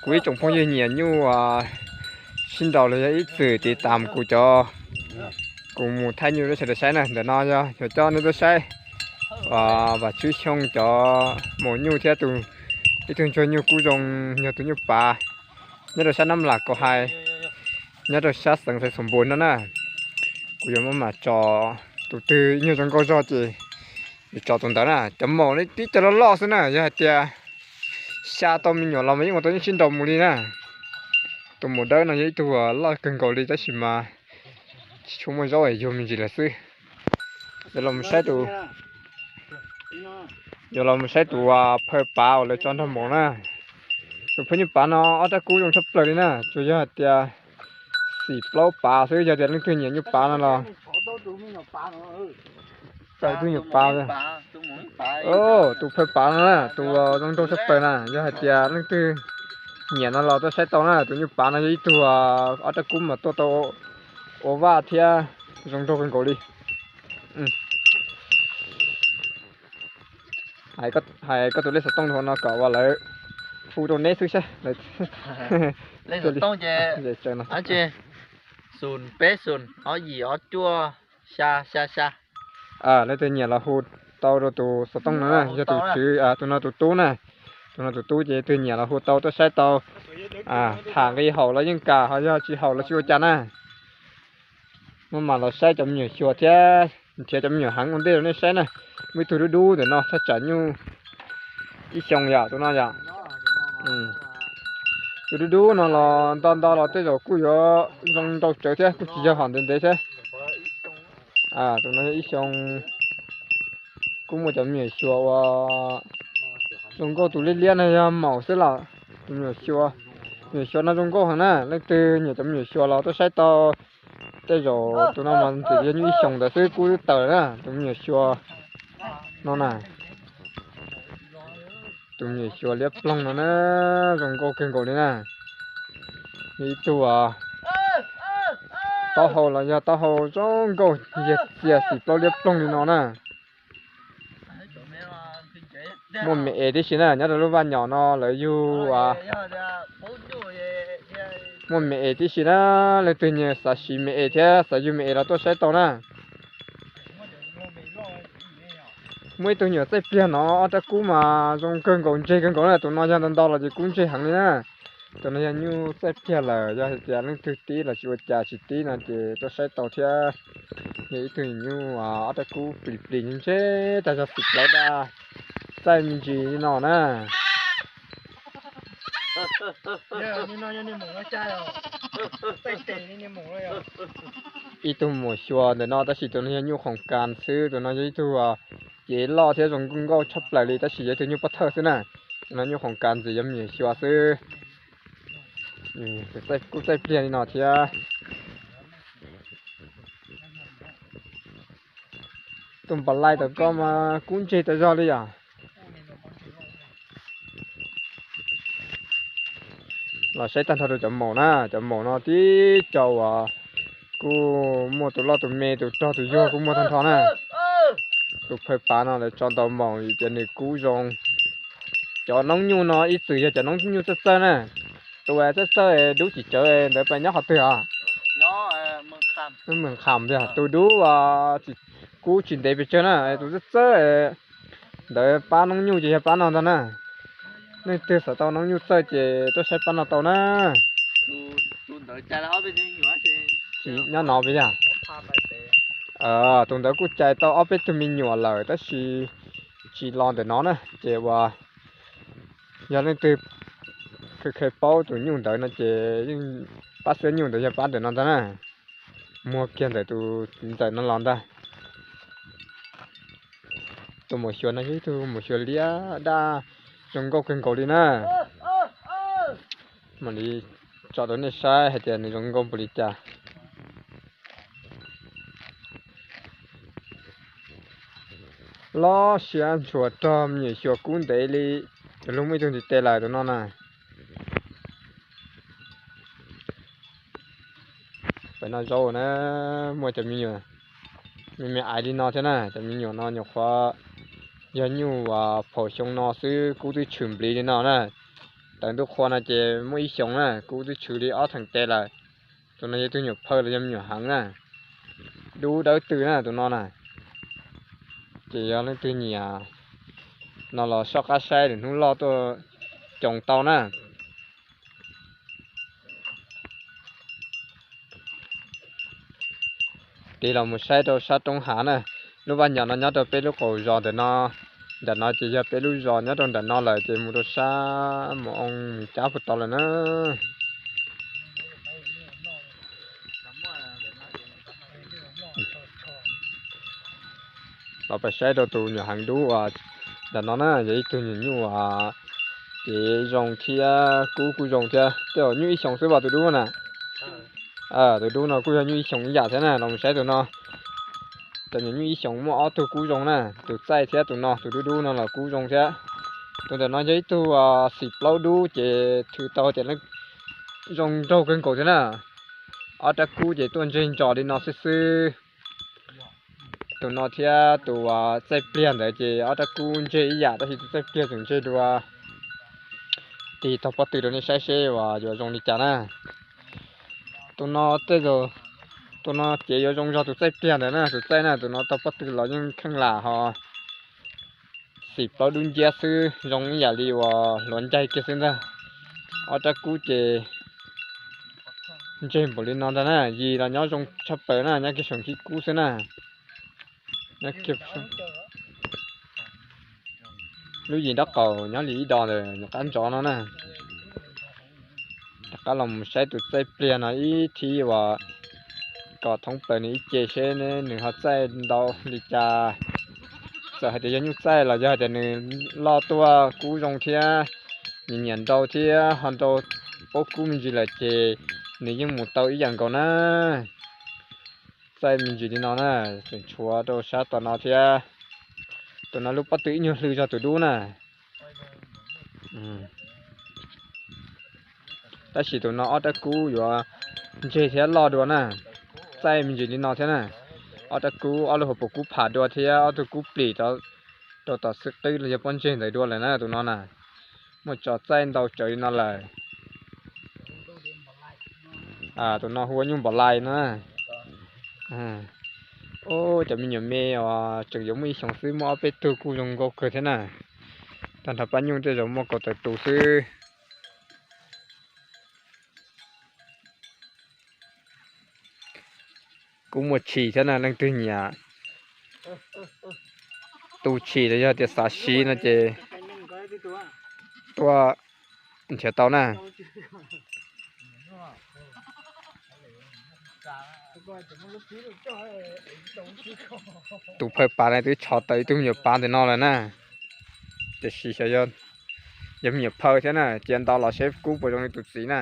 Kuv ib tsoom phooj ywg nyiam nyuj sib nraus los yog ib txwm tiv tam kuv cov, kuv mus thaij nyuj rau sawv daws saib na. Ntawm no yog yuav coj nej tuaj saib Vam Tswb Xyooj cov maum nyuj thiab tus, ib tug ntsuag nyuj kub zoo, yog tus nyuj pav nyob rau sab Nab Lam Kaus Hais, nyob rau sab xeev Xaiv Xos Npuas no na. Kuv yuav muab mam tso, tus twg nyuj zoo nkauj zog ces yuav tso tus ntawd na. Cov maum tib co loj loj xwb na, yog hais tias xya tau me nyuam los mas yeej ua tau yeej sib nraus mus li na. Tus maum dawb no yog ib tug loj kawg nkaus li tab sis mas tsis tshua muaj zaub es yug me ntsis lawm xwb. Yuav los mus saib tus, yuav los mus saib tus phawj pav uas lawv tso nrog maum na. Tus phawj nyuj pav no ob rab kub zoo tshaj plaws li na, tsuas yog hais tias xim plaub pav xwb, yog tias leej twg nyiam nyuj pav no los tau tus nyuam pav. Tus phawj pav no na, tus zoo nraug tshaj plaws na, yog hais tias leej twg nyiam no los tuaj saib tau na. Tus nyuj pav no yog ib tug ob rab kub mas tuaj tau ua vaj thiab zoo nraug kawg nkaus li. Hais koj tus lej xov tooj no kom uas lawv hu rau neb xwb saib. Leej twg nyiam los hu tau rau tus xov tooj no na, yog tus tswv, tus no tus tub na. Tus no tus tub ces leej twg nyiam los hu tau tuaj saib tau. Tham nqi haum los yeej kam, ho yog tsis haum los tsis ua cas na. Muab mam los saib cov me nyuam xyuas thiab nrhiav cov me nyuam heev ua ntej rau nej saib na. Muaj ib tug dub dub ntawm no thaj tsam nyuj ib xyoos yom, tus no yom. Tus dub dub no los nto nto los tej zaum kuj yuav zoo nraug tsawv thiab, kuj tsis yog hom ntev ntev thiab. Tus no yog ib xyoos. Kuj muaj cov me nyuam xyuas uas zoo nkauj, tus liab liab no yog maum xwb los. Tus me nyuam xyuas, me nyuam xyuas no zoo nkauj heev na, leej twg nyiam cov me nyuam xyuas los tuaj saib tau. Tej zaum tus no mas ntxim yog nyuj ib xyoos ntawd xwb kuj twb tawm na, tus me nyuam xyuas no na. Tus me nyuam xyuas liab ploog no na, zoo nkauj kawg nkaus li na. Yog ib tug taub hau los yog taub hau zoo nkauj, yog txias xim plaub liab ploog li no na. Muaj me es tib si na, nyob rau lub vaj nyom no lawv yug. Muaj me es tib si na, leej twg nyiam xav siv me es thiab xav yug me es los tuaj saib tau na. Muaj ib tug nyuam txaij pliag no, ob rab kub mas zoo kawg nkaus, ntseg kawg nkaus na. Tus no yog nto nto los ces kub ntseg heev li na. Tus no yog nyuj txaij pliag lawm, yog hais tias leej twg tib los tsis ua cas, tsis tib no ces tuaj saib tau thiab. Yog ib tug nyuj ob rab kub plis plis ntseg tag zog, xim plaub daj txaij me ntsis li no na. Ib tug maum xyuas ntawm no tab sis tus no yog nyuj khoom kas xwb, tus no yog ib tug ces loj thiab zoo nkauj tshaj plaws li tab sis yog ib tug nyuj pob thawj xwb na. Tus no nyuj khoom kas ntxiv, yog me nyuam xyuas xwb. Kuj txaij pliag li no thiab. Tus npam laij tom koj mas kub ntseg tas zog li yom. Los saib tag nrho rau cov maum na, cov maum no tib co uas kuj muaj tus loj tus me, tus rog tus yuag kuj muaj tag nrho na. Tus phawj pav no lawv tso ntau maum vim tias nws kub zoo. Cov noob nyuj no ib txwm yog cov noob nyuj txawj txawj na. Tus txawj txawj dub tsis tsawv ntawd peb nyob qhov twg os? Nyob Mws Kham tiag. Tus dub kub tsis ntev pes tsawg na, tus txawj txawj ntawd pab noob nyuj ces yog pab no ntag na. Leej twg xav tau noob nyuj txawj ces tuaj saib pab no tau na. Tsis nyob no pes yog. Tus ntawd kuj cais tau ob peb tug me nyuam lawm tab sis tsis los ntawm no na. Ces uas yog leej twg kheev paub tus nyuj ntawd no ces yeej pab xwb, nyuj ntawd yog pab ntawm no ntag na. Muag kiag ntawm tus txiv ntxawm no los ntag. Tus maum xyuas no yog ib tug maum xyuas liab daj zoo nkauj kawg nkaus li na. Mam li tso rau nej saib hais tias nws zoo nkauj npaum li cas. Loj siab ntshua rog, me nyuam xyuas kub ntev li. Tus lub muaj ib tug ntiv tes lawm tus no na. Pem no zaub na, muaj cov me nyuam me me aiv li no thiab na, cov me nyuam no nyuam qhuav Yog nyuj phaum xyoo no xwb kub twb tshwm npliv li no na. Tawm ntuj qhua no ces muaj ib xyoos na kub twb tshwm li ob theem tes lawm. Tus no yog ib tug nyuam phaw los yog me nyuam heev na. Dub dawb tw na tus no na. Ces yog leej twg nyiam no los soj qab saib lwm hnub loj tuaj coos tau na. Tig los mus saib rau sab roob hav na. Lub vaj nyom no nyob rau peb lub qaum zos ntawm no. Ntawm no ces yog peb lub zos nyob rau ntawm no lawm ces mus rau sab mus oo mus cab puas tau lawm na. Los peb saib rau tus nyuam heev dub uas ntawm no na yog ib tug nyuam nyuj uas kev zoo thiab kub kuj zoo thiab tej zaum nyuj ib xyoos xwb vas tus dub na. Tus dub no kuj yog nyuj ib xyoos ib yam thiab na los mus saib tus no. Cov nyuam nyuj ib xyoos muaj ob tug kub zoo na, tus txaij thiab tus no tus dub dub no los kub zoo thiab. Tus ntawm no yog ib tug xim plaub dub ces thwm tau tias zoo nraug kawg nkaus thiab na. Ob rab kub ces tuaj ntseg ntsos li no xwb xwb. Tus no thiab tus txaij pliag ntawd ces ob rab kub ntseg ib yam tab sis tus txaij pliag tseem ntseg dua. Tig tog pob tw rau nej saib seb uas yuav zoo li cas na. Tus no tej zaum, tus no ces yuav zoo zog tus txaij pliag ntawd na, tus txaij na tus no tog pob tw los yeej kheej lam ho xim plaub dub nciab xwb zoo ib yam li uas hluav ncaig kiag xwb ntag. Ob rab kub ces ntseg npaum li no ntag na, yim los nyob zoo tshaj plaws na, nyob kiag saum nkhib kub xwb na. Lub yim nraub qaum nyob li ib do ntawm qab ntsov no na. Rov qab los mus saib tus txaij pliag no ib thib uas kom thoob plaws nws ib ce seb nws ho txaij ntau li cas. Txawm hais tias yog nyuj txaij los yog hais tias nws loj tuaj kub zoo thiab nyiam nyiam nrau thiab ho nrau paub kub me ntsis lawm ces nws yeej mus tau ib yam nkaus na. Txaij me ntsis li no na, tseem tshuav rau sab tom no thiab. Tus no lub pob tw ib nyuag hlw zog tus dub na. Tab sis tus no ob rab kub yuav ntseg thiab loj dua na. Txaij me ntsis li no thiab na. Ob rab kub, ob lub hauv paus kub pham dua thiab ob tug kub plim rau tom xwb qwb los yog pob ntseg ntawd dua lawm na tus no na. Muaj tso txaij ntau tsawv li no lawm. Tus no hu ua nyuj npam lais no na. Cov me nyuam me uas tseem yuav muaj ib xyoos xwb muaj ob peb tug kuj zoo nkauj kawg thiab na. Tag nrho pab nyuj tej zaum muaj kaum tawm tus xwb. Kuj muaj tshis thiab na, leej twg nyiam tu tshis los yog tias xav siv no ces tuaj nrhiav tau na. Tus phaw pav no twb tshov tau ib tug me nyuam pav ntawm no lawm na. Tiam sis xyov yog me nyuam phaw thiab na, cia ntaus los seb kub puas zoo li tus txiv na.